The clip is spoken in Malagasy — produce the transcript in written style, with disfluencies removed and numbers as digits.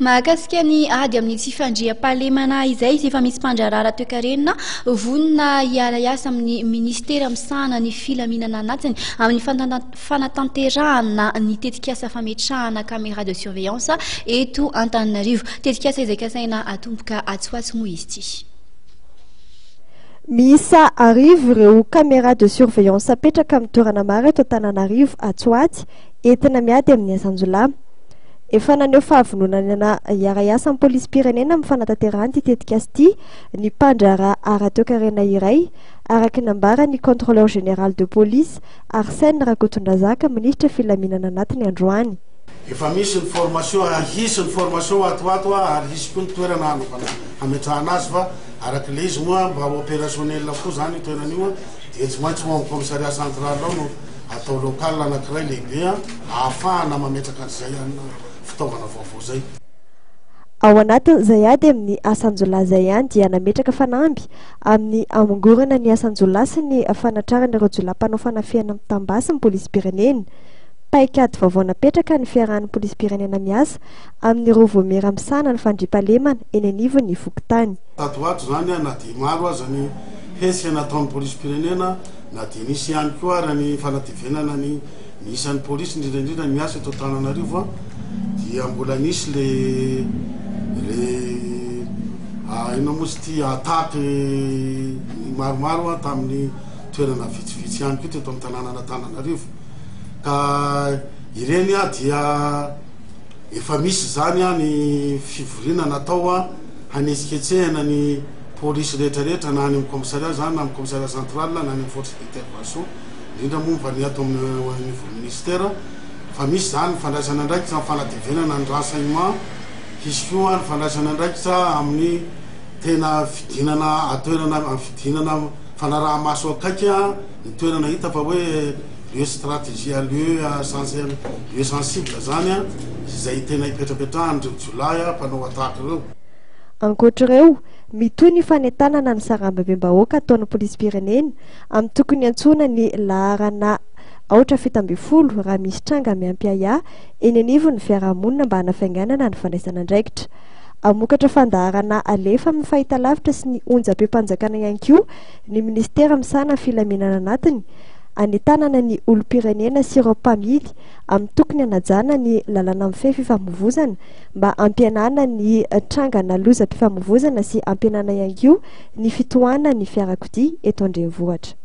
Mahakasika ny ady amin'ny tsy fandriampahalemana izay, efa misy mpandraharaha ara-toekarena vonona hiara-hiasa amin'ny minisitera misahana ny filaminana anatiny amin'ny fanatanterahana ny tetikasa fametrahana caméra de surveillance eto Antananarivo. Tetikasa izay kasaina hatomboka atsy ho atsy moa izy ity. Miisa 1000 ireo caméra de surveillance apetraka amin'ny toerana maro eto Antananarivo atsy ho atsy entina miady amin'ny asan-jiolahy. Efa naneho fahavononana hiara-hiasa amin'ny polisim-pirenena amin'ny fanatanterahana ity tetikasa ity ny mpandraharaha ara-toekarena iray, araka ny nambaran'ny Contrôleur général de police, Arsène Rakotondrazaka, minisitra filaminana anatiny androany. Efa misy ny formation, hisy ny formation ato ho ato ary hisy koa ny toerana hanaovana hametrahana azy fa araka ilay izy moa mba ho opérationnel koa izany io toerana io dia tsy maintsy ho ao amin'ny commissariat central ao no Atao local anankiray lehibe ahafahana mametraka an'izay fitaovana vaovao izay. Ao anatin'izay ady amin'ny asan-jiolahy izay ihany dia nametraka fanamby amin'ny hamongorana ny asan-jiolahy sy ny fanatrarana ireo jiolahy mpanao fanafihana mitam-basy ny polisim-pirenena. Paikady vaovao napetraka ny fiarahan'ny polisim-pirenena miasa amin'ireo vaomiera misahana ny fandriampahalemana eny anivon'ny fokontany. Tato ho ato izany na dia maro aza ny hetsika nataon'ny polisim-pirenena Na dia nisy ihany koa ara ny fanatevenana ny ny isan'ny polisy indrindra indrindra ny miasa eto Antananarivo dia mbola nisy le le inona moa izy ity attaque maromaro tamin'ny toerana vitsivitsy ihany koa teto amin'ny tanànan'Antananarivo ka ireny dia efa misy izany ny fivoriana natao hanetsiketsehana ny Polisy rehetra rehetra na any amin'ny commissariat izany na amin'ny commissariat central na any amin'ny force d'intervention indrindra moa fa ny ato amin'ny au niveau ministère fa misy izany ny fandraisana andraikitra amin'ny fanatevenana ny renseignement hisy koa ny fandraisana andraikitra amin'ny tena fidinana atoerana amin'ny fidinana fanaraha-maso akaiky ny toerana hita fa hoe lieu stratégie lieu lieu sensible zany izay tena ipetrapetrahan'ireo jiolahy mpanao attaque ireo. Ankoatra ireo, mitohy ny fanentanana ny sarambabem-bahoaka ataon'ny polisim-pirenena amin'ny tokony hiantsoana ny laharana aotra 17 raha misy tranga miampy ahiahy eny anivon'ny fiarahamonina mba hanafainganana ny fandraisana andraikitra. Hamokatra fandaharana alefa amin'ny fahitalavitra sy ny onjam-peom-panjakana ihany koa ny minisitera misahana ny filaminana anatiny hanentanana ny olom-pirenena sy ireo mpamily amin'ny tokony hanajana ny lalàna mifehy fifamoivozana mba hampihenana ny trangana lozam-pifamoivozana sy hampihenana ihany koa ny fitohanan'ny fiarakodia eto an-drenivohitra.